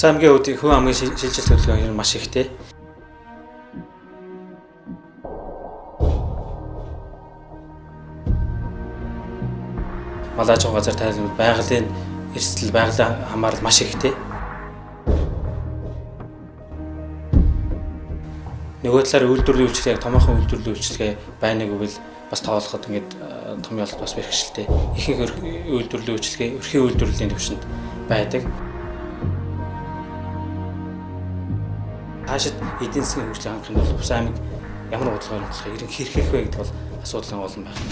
Увс аймгийн хувьд Хөвөн аймгийн шилжилт хөдөлгөөн маш ихтэй. Мал аж ахуйн газар тайлбар байгалийн эрсдэл, байгалийн хамаарал маш ихтэй. Нөгөө талаар үйлдвэрлэлийн үйлчилгээ, томоохон үйлдвэрлэлийн үйлчилгээ байна гэвэл бас тоолоход ингээд том ялалт бас бэрхшээлтэй. Ихэнх үйлдвэрлэлийн үйлчилгээ өрхийн үйлдвэрлэлийн түвшинд байдаг. Цаашид эдийн засгийн хөгжлийг хангах юм бол Увс аймаг ямар бодлого баримтлах, ерөн хэрхэх вэ гэдэг бол асуудлын гол нь байна.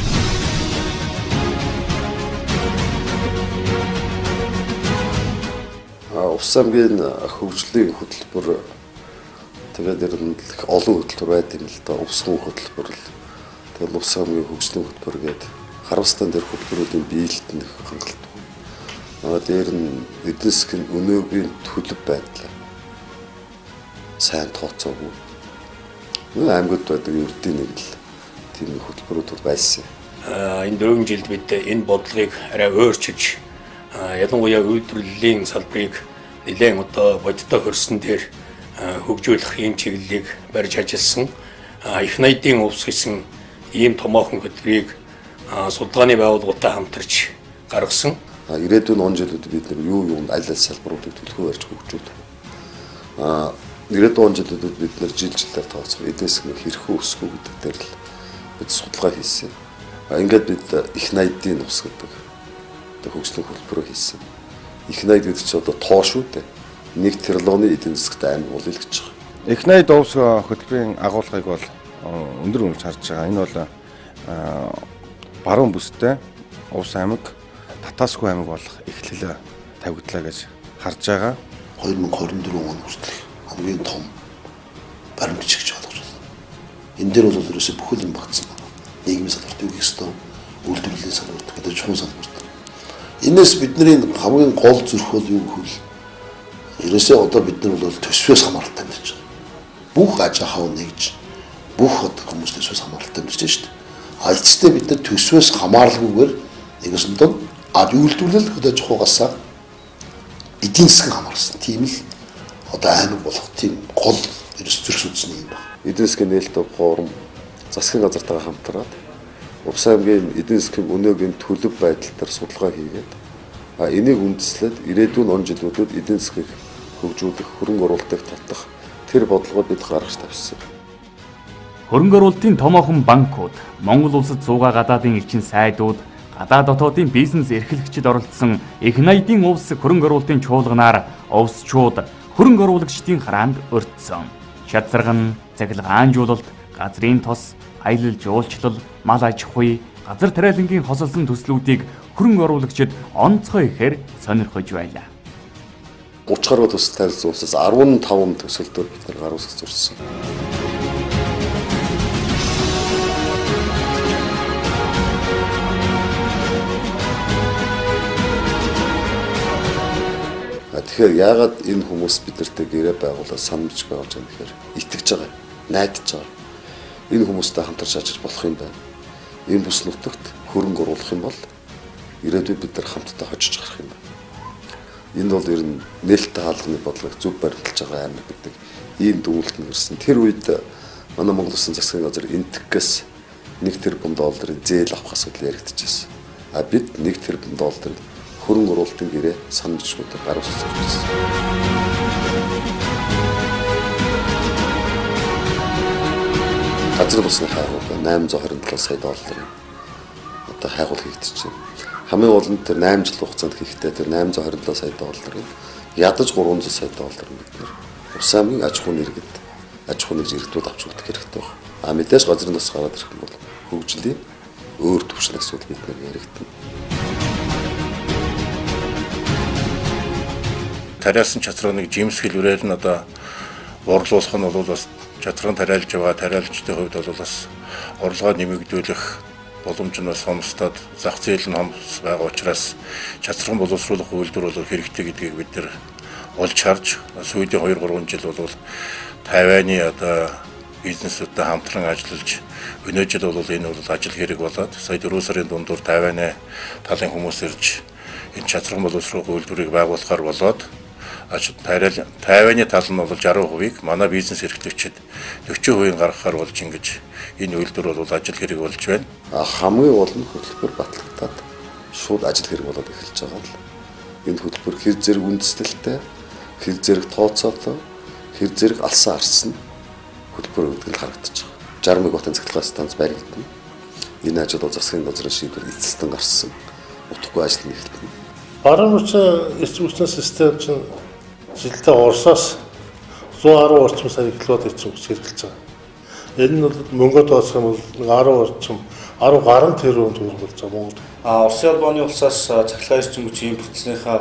Увс аймгийн хөгжлийн хөтөлбөр тэгээд ер нь их олон хөтөлбөр байд юм л да. Увс хүн хөтөлбөр л тэгээд Увс аймгийн хөгжлийн хөтөлбөр гээд харамсалтай дээр хөтөлбөрүүдийн биелэлт нь их хангалтгүй. Дээр нь эдийн засгийн өнөөгийн төлөв байдал сайн тооцоогүй. Аймагуд байдаг ердийн нэг л тийм хөтөлбөрүүд байсан. Энэ 4 жилд бид энэ бодлогыг арай өөрчилж, ялангуяа үйлдвэрлэлийн салбарыг нэлээд одоо бодиттой хөрсөн дээр хөгжүүлэх ийм чиглэлийг барьж ажилласан. Их найдын увс гэсэн ийм томоохон хөтөлбөрийг судалгааны байгууллагуудтай хамтарч гаргасан. Ирээдүйн он жилүүд бид нар юу юунд аль аль салбаруудыг төлхөө барьж хөгжүүлэх. Ирээдүйн он жилүүдэд бид нар жил жилээр тооцох эдийн засгийн хэрхэн өсөх үү гэдэг дээр л бид судалгаа хийсэн. Ингээд бид их найдын увс гэдэг одоо хөгжлийн хөтөлбөрөө хийсэн. Их найд гэдэг чинь одоо тоо шүү дээ. 1 триллионы эдийн засагт аймаг болъё л гэж байгаа. Их найд увс хөтөлбөрийн агуулгыг бол өндөр үнэлж харж байгаа. Энэ бол баруун бүстэй Увс аймаг татаасгүй аймаг болох эхлэл тавигдлаа гэж харж байгаа. 2024 он хүртэл хамгийн том баримтч гэж ойлгож байна. Энэ дээр бол ерөөсөө бүхэл юм багтсан байна. Нийгмийн салбарт юу хийх ёстой, үйлдвэрлэлийн салбарт, гэдэг чухал салбарт. Энээс бидний хамгийн гол зүрх бол юу гэвэл ерөөсөө одоо бид нар бол төсвөөс хамааралтай амьдарч байгаа. Бүх аж ахуй нэгж, бүх одоо хүмүүс төсвөөс хамааралтай амьдарч байна шүү дээ. А эцэстээ бид нар төсвөөс хамааралгүйгээр нэгсэндээ үйлдвэрлэл хөдөө аж ахуйгаасаа эдийн засгийн хамаарсан. Тийм л одоо аймаг болох тийм гол ерөөс зүрх судасны юм байна. Эдийн засгийн нээлттэй форум засгийн газартайгаа хамтраад Увс аймгийн эдийн засгийн өнөөгийн төлөв байдал дээр судалгаа хийгээд энийг үндэслээд ирээдүйн он жилүүдэд эдийн засгийг хөгжүүлэх, хөрөнгө оруулалтыг татах тэр бодлогод бид гаргаж тавьсан. Хөрөнгө оруулалтын томоохон банкуд, Монгол улсад суугаа гадаадын элчин сайдууд, гадаад дотоодын бизнес эрхлэгчид оролцсон их найдын увс хөрөнгө оруулалтын чуулганаар увсчууд хөрөнгө оруулагчдын хараанд өртсөн. Шатсарган, цахилгаанжуулалт, газрын тос, аялал жуулчлал, мал аж ахуй, газар тариалангийн хосолсон төслүүдийг хөрөнгө оруулагчид онцгой ихээр сонирхож байлаа. 30 гаруй төсөл танилцсан улсаас 15 төсөлдөр бид нар гар үсэг зурсан. Тэгэхээр яагаад энэ хүмүүс бидэртэй гэрээ байгуулаад санамж байгуулж байгаа юм гэхээр итгэж байгаа, найдаж байгаа. Энэ хүмүүстэй хамтарч ажиллаж болох юм байна. Энэ бүс нутагт хөрөнгө оруулах юм бол ирээдүйд бид нар хамтдаа хожиж гарах юм байна. Энэ бол ер нь нээлттэй хаалганы бодлогыг зөв баримталж байгаа аймаг гэдэг ийм дүгнэлт нь ирсэн. Тэр үед манай Монгол Улсын засгийн газар Энтгээс 1 тэрбум долларын зээл авах асуудал яригдчихсэн. А бид 1 тэрбум долларын хөрөнгө оруулалтын гэрээ санал бичгүүдээр гар үсэг зурсан. Газар бусны хайгуул 827 сая долларын одоо хайгуул хийгдэж байна. Хамгийн гол нь тэр 8 жил хугацаанд хийхдээ тэр 827 сая долларын ядаж 300 сая доллар бид нэр Увс аймгийн аж ахуйн иргэд, аж ахуйн нэгж иргэдүүд авч өгөх хэрэгтэй байна. А мэдээж газрын тос гараад ирэх юм бол хөгжлийн өөр түвшний асуудал бид нэр яригдана. Тариалсан чацрагыг жимс хэлбэрээр нь одоо борлуулах нь бол бас чацраг тариалж байгаа тариалчдын хувьд бол бас орлогоо нэмэгдүүлэх боломж нь бас хомсдоод зах зээл нь хомс байгаа учраас чацраган боловсруулах үйлдвэр бол хэрэгтэй гэдгийг бид нар олж харж сүүлийн 2-3 жил бол Тайваны одоо бизнесүүдтэй хамтран ажиллаж өнөө жил бол энэ бол ажил хэрэг болоод сая 4 сарын дундуур Тайваны талын хүмүүс ирж энэ чацраган боловсруулах үйлдвэрийг байгуулахаар болоод Тариал Тайваны тал нь бол 60%-ийг манай бизнес эрхлэгчид 40%-ийг гаргахаар болж ингэж энэ үйлдвэр бол ажил хэрэг болж байна. Хамгийн гол нь хөтөлбөр батлагдаад шууд ажил хэрэг болоод эхэлж байгаа л энэ хөтөлбөр хэр зэрэг үндэслэлтэй, хэр зэрэг тооцоолоо, хэр зэрэг алсан арсан хөтөлбөр гэдэг нь харагдаж байгаа. 60 мегаваттын цахилгаан станц баригдана. Энэ ажил бол засгийн газрын шийдвэр эцэстэн гарсан. Утгагүй ажил нь эхэлнэ. Баруун хүчин эрчим хүчний систем чинь жилдээ Оросоос 110 орчим сая киловатт эрчим хүч хэрэглэж байгаа. Энэ нь бол мөнгөд тооцох юм бол 10 орчим 10 гаруй тэрбум төгрөг болж байгаа Монголд. Оросын холбооны улсаас цахилгаан эрчим хүч импортлсныхаа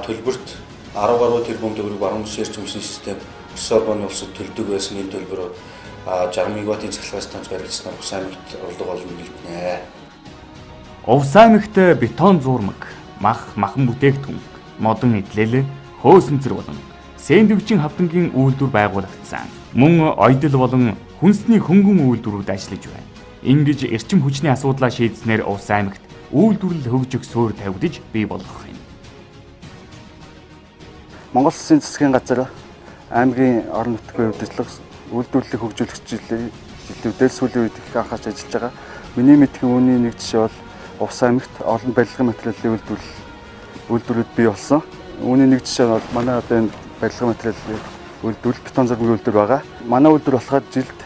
төлбөрт 10 гаруй тэрбум төгрөг баруун бүсийн эрчим хүчний систем Оросын холбооны улсад төлдөг байсан энэ төлбөр 60 мегаваттын цахилгаан станц баригдсанаар Увс аймагт орлого олон нэмэгдэнэ. Увс аймагт бетон зуурмаг, мах, махан бүтээгдэхүүн, модон эдлэл, хөөсөнцөр болон сэндвичийн хавтангийн үйлдвэр байгуулагдсан. Мөн ойдол болон хүнсний хөнгөн үйлдвэрүүд ажиллаж байна. Ингэж эрчим хүчний асуудлаа шийдснээр Увс аймагт үйлдвэрлэл хөгжих суурь тавигдаж бий болох юм. Монгол Улсын засгийн газар аймгийн орон нутгийн удирдлага үйлдвэрлэлийг хөгжүүлэх жилүүдээр сүүлийн үед их анхаарч ажиллаж байгаа. Миний мэдхийн үүний нэг жишээ бол Увс аймагт олон барилгын материалын үйлдвэрүүд бий болсон. Үүний нэг жишээ нь бол манай одоо энэ барилгын материалын үйлдвэрлэл бетон зургийн үйлдвэр байгаа. Манай үйлдвэр болохоор жилд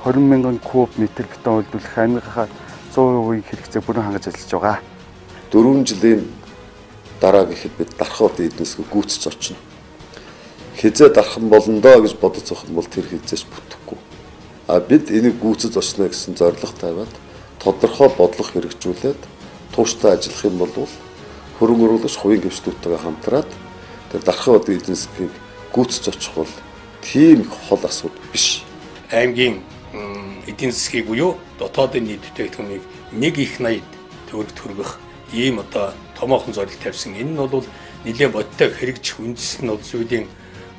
20 мянган куб метр бетон үйлдвэрлэх аймгийнхаа 100% хэрэгцээг бүрэн хангаж ажиллаж байгаа. 4 жилийн дараа гэхэд бид дархан хотын эдийн засгийг гүйцэж очино. Хизээ дархан болно доо гэж бодож зогох юм бол тэр хизээч бүтэхгүй. А бид энийг гүйцэж очно гэсэн зорилго тавиад тодорхой бодлого хэрэгжүүлээд тууштай ажиллах юм бол хөрөнгө оруулагч хувийн гишүүдтэйгээ хамтраад тэр дархан хотын эдийн засгийг гүйцэж очих бол тийм их хол асуудал биш. Аймгийн эдийн засгийг буюу дотоодын нийт бүтээгдэхүүнийг нэг их 80 төгрөгт хүргэх ийм одоо томоохон зорилт тавьсан. Энэ нь бол нэлээд бодтой хэрэгжих үндэс нь бол сүүлийн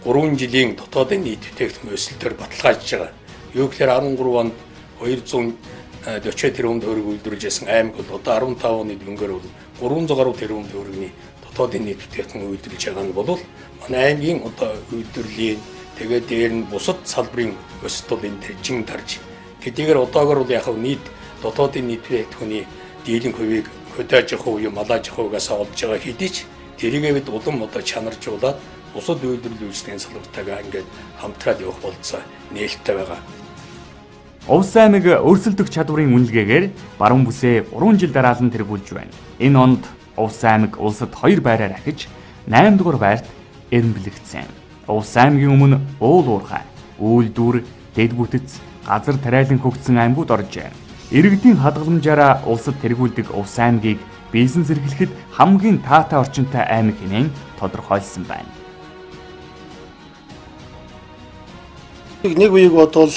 3 жилийн дотоодын нийт бүтээгдэхүүн өсөлтөөр баталгаажж байгаа. Юу гэхээр 13 онд 240 тэрбум төгрөг үйлдвэрлэж байсан аймаг бол одоо 15 оны дүнгээр бол 300 гаруй тэрбум төгрөгийн дотоодын нийт бүтээгдэхүүн үйлдвэрлэж байгаа нь бол манай аймгийн одоо үйлдвэрлэлийн тэгээд дээр нь бусад салбарын өсөлт бол энэ жин тарж. Хэдийгээр одоогор бол яг нийт дотоодын нийт бүтээгдэхүүний дийлэнх хувийг хөдөөж хувь юм малааж хувьгаас олж байгаа хэдий ч тэрийгээ бид улам одоо чанаржуулаад бусад үйлдвэрлэл үйлчлэгийн салбартайгаа ингээд хамтраад явах болцоо нээлттэй байгаа. Увс аймаг өрсөлдөх чадварын үнэлгээгээр баруун бүсээ 3 жил дараалан тэргүүлж байна. Энэ онд Увс аймаг улсад 2 байраар ахиж 8 дугаар байрт эрэмбэлэгдсэн. Увс аймгийн өмнө уул уурхай, үйлдвэр, дэд бүтэц, газар тариалан хөгжсөн аймагуд оржээ. Иргэдийн хадгаламжаараа улсад тэргүүлдэг Увс аймгийг бизнес эрхлэхэд хамгийн таатай орчинтой аймаг хэмээн тодорхойлсон байна. Нэг үеийг бодвол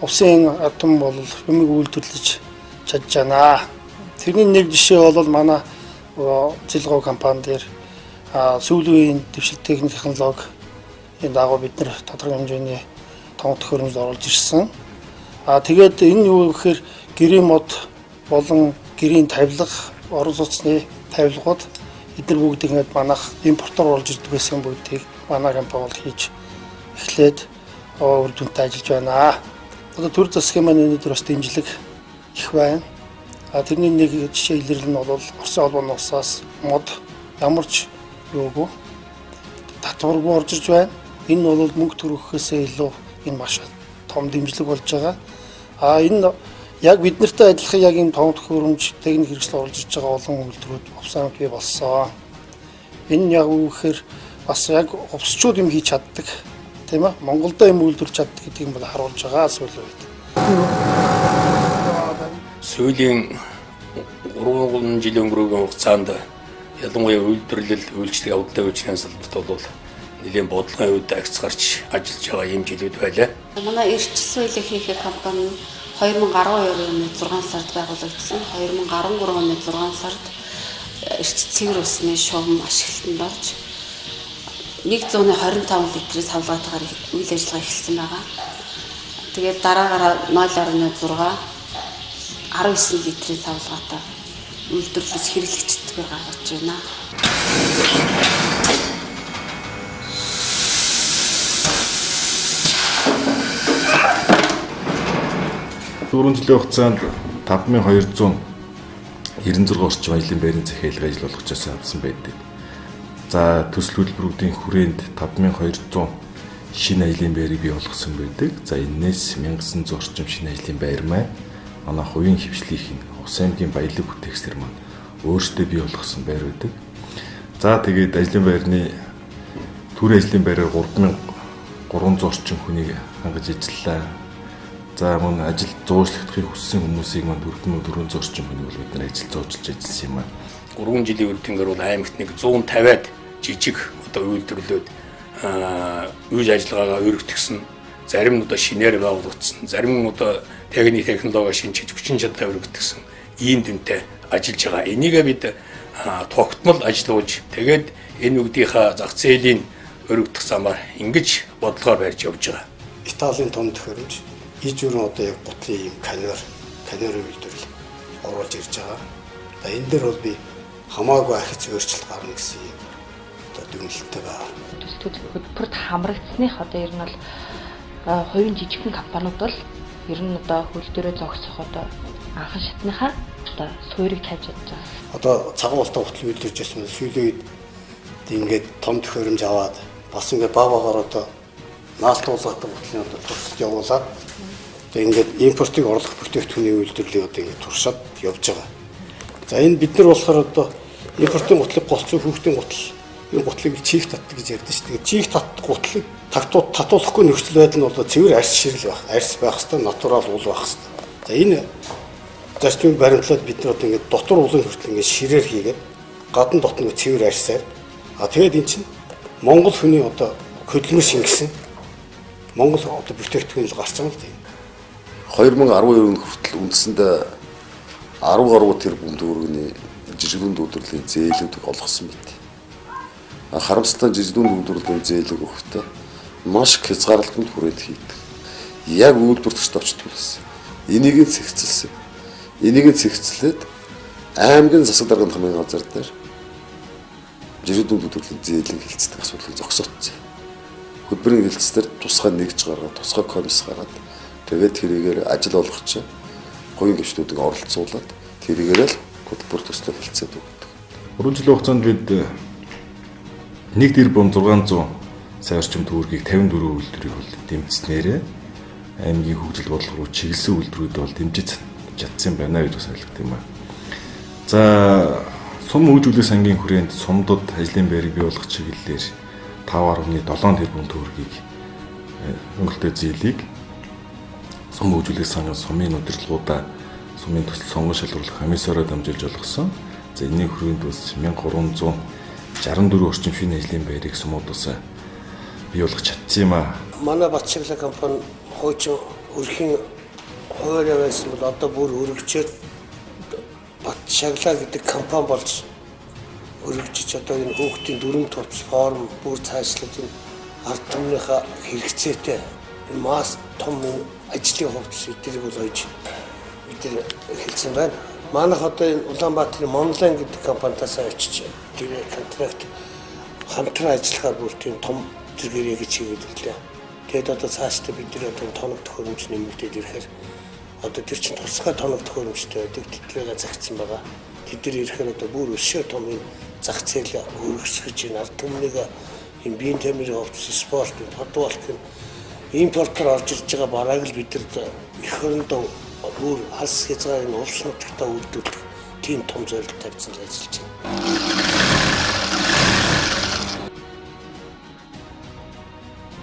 Увсын атом бол юмыг үйлдвэрлэж чадж байна. Тэрний нэг жишээ бол манай Зэлгов компани дээр сүүлийн үеийн дэвшил техник технологи энэ дагуу бид нэр тодорхой хэмжээний том төхөөрөмжөд оруулж ирсэн. Тэгээд энэ юу гэхээр гэрийн мод болон гэрийн тавилга, орон сууцны тавилгууд эдгээр бүгдийг ингээд манайх импортоор оруулж ирдэг байсан бүгдийг манай компани бол хийж эхлээд үр дүнтэй ажиллаж байна. Одоо төр засгийн маань өнөөдөр бас дэмжлэг их байна. Тэрний нэг жишээ илэрлэл нь бол Оросын холбооны улсаас мод ямар ч юугүй татваргүй орж иж байна. Энэ бол мөнгө төрөхөөсөө илүү энэ маш том дэмжлэг болж байгаа. Энэ яг бид нартай адилхан яг ийм том төхөөрөмж техник хэрэгсэл оруулж иж байгаа олон үйлдвэрүүд Увс аймагт бий болсон. Энэ нь яг юу гэхээр бас яг увсчууд юм хийж чаддаг. Тийм ээ. Монголдо юм үйлдвэрлэж чаддаг гэдгийг бол харуулж байгаа сүүлийн үед. Сүүлийн 3 жилийн өнгөрөөгийн хугацаанд ялангуяа үйлдвэрлэл, үйлчлэг явдлын үйлчлэгийн салбарт бол нэлийн бодлогын хувьд агц гарч ажиллаж байгаа ийм жилүүд байлаа. Манай эрчил соёлыг хийх компани 2012 оны 6 сард байгуулагдсан. 2013 оны 6 сард эрч цэвэр усны шугам ашиглалтанд орж 125 литрийн савлгаатайгаар үйл ажиллагаа эхэлсэн байгаа. Тэгээд дараагаараа 0.6 19 литрийн савлгаатай үйлдвэрлэж хэрэглэгчдээр гаргаж байна. 4 жилийн хугацаанд 5296 орчим ажлын байрны захиалга ажил олгогчоос авсан байдаг. За төсөл хөтөлбөрүүдийн хүрээнд 5200 шинэ ажлын байрыг бий болгосон байдаг. За энээс 1900 орчим шинэ ажлын байр маань манай хувийн хвшлийнх нь Увс аймгийн баялаг бүтээгчдэр маань өөрсдөө бий болгосон байр байдаг. За тэгээд ажлын байрны төр ажлын байраар 3300 орчим хүнийг хангаж ажиллаа. За мөн ажил зуушлахдахыг хүссэн хүмүүсийг маань 4400 орчим хүнийг бол бид нар ажил зуужилж ажилласан юм аа. 3 жилийн үр дүнгээр бол аймагт нэг 150-аад жижиг одоо үйлдвэрлэлүүд үйл ажиллагаагаа өргөтгсөн, зарим нь одоо шинээр байгуулагдсан, зарим нь одоо техник технологи шинчиж хүчин чадлаа өргөтгсөн ийм дүнтэй ажиллаж байгаа. Энийгээ бид тогтмол ажиллуулж тэгээд энэ үгдийнхаа зах зээлийн өргөдөх замаар ингэж бодлогоор барьж явж байгаа. Италийн том төхөөрөмж иж бүрэн одоо яг гутлын ийм канерын үйлдвэрлэл оруулж ирж байгаа. За энэ дээр бол би хамаагүй ахиц өөрчлөлт гарна гэсэн юм одоо дүгнэлттэй байна. Төсөл хөтөлбөрт хамрагдсных одоо ер нь бол хувийн жижигхэн компаниуд бол ер нь одоо хөл дээрээ зогсох одоо анхан шатныхаа одоо суурийг тавьж чадж байгаа. Одоо цагаан ултаа гутал үйлдвэрлэж байсан сүүлийн үед ингээд том төхөөрөмж аваад бас ингээд баг багаар одоо наалтуулгатай гутлын одоо туршилт явуулаад одоо ингээд импортыг орлох бүтээгдэхүүний үйлдвэрлэлийг одоо ингээд туршаад явж байгаа. За энэ бид нар болохоор одоо импортын гутлыг голцоо хүүхдийн гутал энэ гутлыг чийх татдаг гэж ярьдэн шүү дээ. Чийх татдаг гутлыг татуулахгүй нөхцөл байдал нь бол цэвэр арьс ширэл байх. Арьс байх хэвээр натурал уул байх хэвээр. За энэ зарчмыг баримтлаад бид нар одоо ингээд дотор уулын хүртэл ингээд ширээр хийгээд гадна дотно цэвэр арьсаар а тэгээд эн чинь Монгол хүний одоо хөдөлмөр шингэсэн Монгол одоо бүтээгдэхүүн л гарч байгаа юм тийм. 2012 он хүртэл үндсэндээ 10 гаруй тэрбум төгрөгийн жижиг үйлдвэрлэлийн зээлүүдийг олгосон мэт. Харамсалтай нь жижиг үйлдвэрлэлийн зээлийг өгөхдөө маш хязгаарлалтанд хүрээд хийдэг. Яг үйлдвэрлэгчд очдөг байсан. Энийг нь цэгцэлсэн. Энийг нь цэгцлээд аймгийн засаг даргын хамгийн газар дээр жижиг үйлдвэрлэлийн зээлийн хилцдэг асуудлыг зогсоотсон. Хөдөлмөрийн хилцээр тусгай нэгж гаргаад, тусгай комисс гаргаад тэгээд тэрийгээр ажил олгогч хувийн гишүүдийг оролцуулаад тэрийгээр л хөтөлбөр төслөө хилцээд өгдөг. 3 жилийн хугацаанд бид 1 тэрбум 600 сая орчим төгрөгийг 54 үйлдвэрийг бол дэмжснээрээ аймгийн хөгжил бодлого руу чиглэсэн үйлдвэрүүд бол дэмжиж чадсан байна гэж бас ойлгох юм аа. За сум хөгжүүлэх сангийн хүрээнд сумдад ажлын байрыг бий болгох чиглэлээр 5.7 тэрбум төгрөгийг хөнгөлөлтөй зээлийг сум хөгжүүлэх сангийн сумын удирдлагуудаа сумын төсөл сонгон шалгаруулах комиссороо дамжуулж олгосон. За энэний хүрээнд бас 1364 орчим шинэ ажлын байрыг сумуудаас бий болгож чадсан юм аа. Манай Батшаглаа компани хуучин өрхийн хуваарь байсан бол одоо бүр өргөжөөд Батшаглаа гэдэг компани болж өргөжиж одоо энэ хүүхдийн дөрвөн товч форм бүр цаашлаад энэ ард түмнийхээ хэрэгцээтэй энэ масс том ажлын хувцас эдгэрийг бол ойж бид нар эхэлсэн байна. Манайх одоо энэ Улаанбаатарын Монлайн гэдэг компанитаас очиж тэр контракт хамтран ажиллахаар бүр тийм том зэрэгээрээ гэж хийгээд ирлээ. Тэгээд одоо цаашдаа бид нар одоо тоног төхөөрөмж нэмэгдээд ирэхээр одоо тэр чинь тусгай тоног төхөөрөмжтэй байдаг тэднийг загцсан байгаа. Тэд нар ирэхээр одоо бүр өшөө том энэ зах зээл өргөсгөж энэ ард түмнийг энэ биеийн тамирын хувцас, спорт, футбол гэх импортоор орж ирж байгаа барааг л бид нар эх орондоо бүр алс хязгаар энэ улс нутагтаа үйлдвэрлэх тийм том зорилт тавьсан л ажиллаж байна.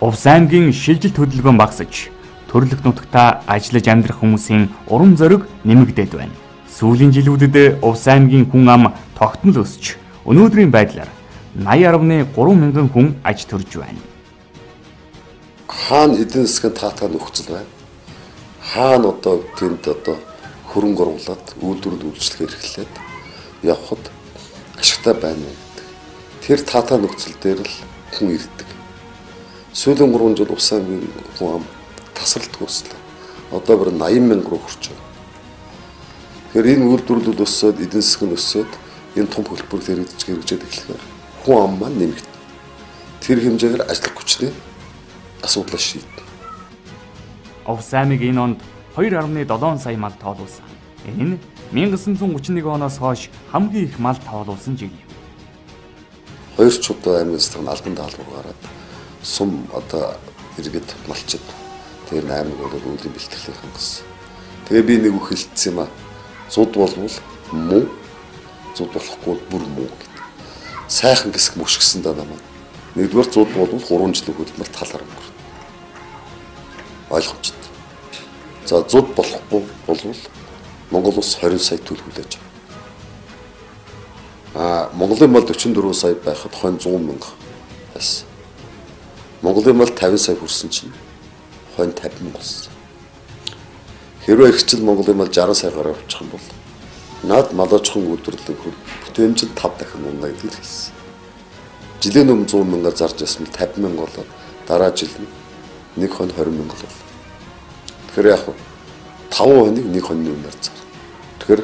Увс аймгийн шилжилт хөдөлгөөн багасж, төрөлх нутагтаа ажиллаж амьдрах хүмүүсийн урам зориг нэмэгдээд байна. Сүүлийн жилүүдэд Увс аймгийн хүн ам тогтмол өсч, өнөөдрийн байдлаар 80.3 мянган хүн аж төрж байна. Хаана эдийн засгийн таатаа нөхцөл байна? Хаана одоо тэнд одоо хөрөнгө оруулаад үйлдвэрлэл үйлчлэгээр эхлээд явхад ашигтай байна гэдэг. Тэр таатаа нөхцөл дээр л хүн ирдэг. Сүүлийн 3 жил Увс аймгийн хүн ам тасралтгүй өслөө. Одоо бүр 80 мянга руу хүрч байна. Тэгэхээр энэ үйлдвэрлэл өссөөд, эдийн засаг нь өссөөд энэ том хөтөлбөр хэрэгжиж эхлэхээр хүн ам маань нэмэгдэнэ. Тэр хэмжээгээр ажиллах хүчний асуудлаа шийднэ. Увс аймаг энэ онд 2.7 сая мал тоолуулсан. Энэ нь 1931 оноос хойш хамгийн их мал тоолуулсан жил юм. Хоёр ч удаа аймгийн засаг нь албан даалгавар гараад сум одоо иргэд малчид тэр аймаг бол үүдийн бэлтгэлийг хангасан. Тэгээ би нэг үг хэлсэн юм а. Зуд болвол муу, зуд болохгүй бүр муу гэдэг. Сайхан хэсэг мөшгсөн даа намайг. Нэгдүгээр зуд болвол 3 жилийн хөдөлмөр талаар өнгөрнө. Ойлгомжтой. За зуд болохгүй болвол Монгол улс 20 сая төл хүлээж авна. Монголын мал 44 сая байхад хонь 100 мянга байсан. Монголын мал 50 сая хүрсэн чинь хонь 50 мянга болсон. Хэрвээ ихчил Монголын мал 60 сая гараа авчих юм бол над малажхан үйлдвэрлэлийн бүтээмж нь 5 дахин унана гэдгийг хэлсэн. Жилийн өмнө 100 мянгаар зарж байсан бол 50 мянга болоод дараа жил нь нэг хонь 20 мянга болов. Тэгэхээр яг 5 хоног нэг хоньны үнээр зарна. Тэгэхээр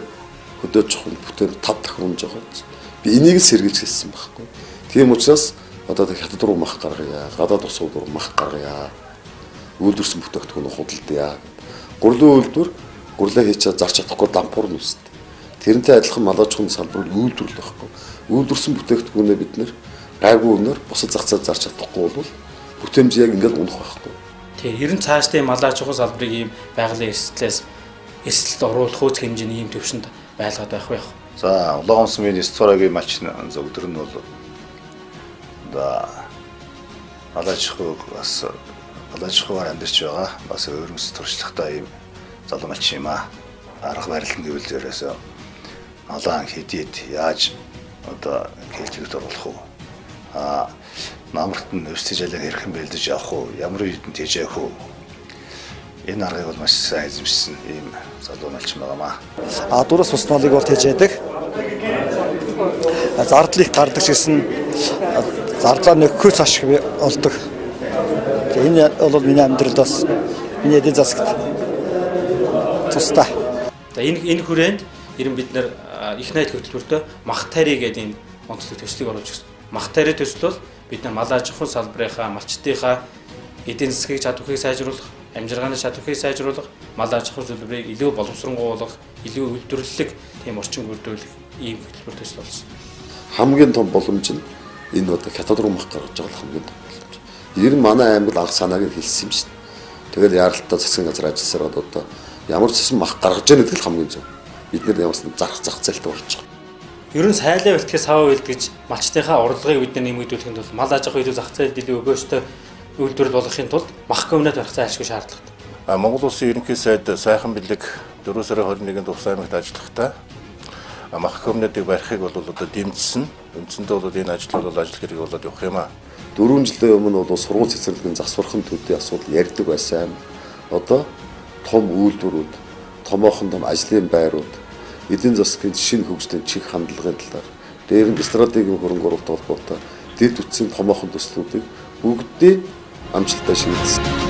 хөдөө чухал бүтээмж 5 дахин унж байгаа. Би энийг л сэргийлж хэлсэн байхгүй. Тийм учраас одоо хятад руу мах гаргая, гадаад улсууд руу мах гаргая. Үйлдвэрсэн бүтээгдэхүүн худалдая. Гурлын үйлдвэр гурлаа хийчээ зарч чадахгүй дампуур нь үсдэг. Тэрнтэй адилхан малажхан салбар үйлдвэрлэл байхгүй. Үйлдвэрсэн бүтээгдэхүүнээ бид нэр гайгүй үнээр бусад зах зээл зарч чадахгүй бол бүтээмж яг ингээд унах байхгүй. Тийм, ер нь цаашдын мал аж ахуйн салбарыг ийм байгалийн эрсдлээс эрсдэлд оруулах үүсэх хэмжээний ийм төвшөнд байлгаад байх байх. За, Улаан сумын 9 дугаар ангийн малчин өдөр нь бол одоо мал аж ахуйг бас мал аж ахуйгаар амьдарч байгаа. Бас өөрөмс туршлагатай ийм залуу малчин юм аа. Арга барил нь гэвэл ерөөсөө малаан хэдийд яаж одоо хэлцэгт оруулах уу? Намарт нь өвсөж жалаа хэрхэн бэлдэж явах уу? Ямар үед нь тэжээх үү? Энэ аргыг бол маш сайн эзэмшсэн ийм залуу малчин байгаамаа. Адуураас ус малыг бол тэжээдэг. Зардал их гардаг гэсэн зардлаа нөхөхөөс ашиг олдог. Энэ бол миний амьдралд бас миний эдийн засагт тустай. За энэ хүрээнд ер нь бид нэр их найд хөтөлбөртөө мах тари гэдэг энэ онцлог төслийг оруулж ирсэн. Мах тари төсөл бол бид нар мал аж ахуйн салбарынхаа, малчдынхаа эдийн засгийг чадварыг сайжруулах, амжиргааны чадварыг сайжруулах, мал аж ахуйн салбарыг илүү боловсронгуй болгох, илүү үйлдвэрлэлэг тийм орчин бүрдүүлэх ийм хөтөлбөр төсөл болсон. Хамгийн том боломж нь энэ одоо хятад руу мах гаргаж байгаа хамгийн том боломж. Ер нь манай аймагт анх санааг нь хэлсэн юм шүү дээ. Тэгэл яралтаа засгийн газар ажилласаар одоо ямар ч гэсэн мах гаргаж яах гэдэг л хамгийн зөв. Бид нэр ямар ч зарах зах зээлтэй болж байгаа. Ер нь сайлаа бэлтгэх саваа бэлтгэж малчдынхаа урлагийг бид нар нэмэгдүүлэхийн тулд мал аж ахуй илүү зах зээлд илүү өгөөжтэй үйлдвэрлэл болгохын тулд мах комбинат барих зайлшгүй шаардлагатай. Монгол Улсын ерөнхий сайд Сайхан Бэлэг 4 сарын 21-нд Увс аймагт ажиллахдаа мах комбинатыг барихыг бол одоо дэмжсэн. Үндсэндээ бол энэ ажил бол ажил хэрэг болоод явах юм аа. 4 жилийн өмнө бол сургууль цэцэрлэгийн засвархан төдий асуудал ярьдаг байсан. Одоо том үйлдвэрүүд, томоохон том ажлын байрууд, эдийн засгийн шинэ хөгжлийн чиг хандлагын талаар, дээр нь стратегийн хөрөнгө оруулалт холбоотой дэд үтсийн томоохон төслүүдийг бүгдийг амжилттай шийдсэн.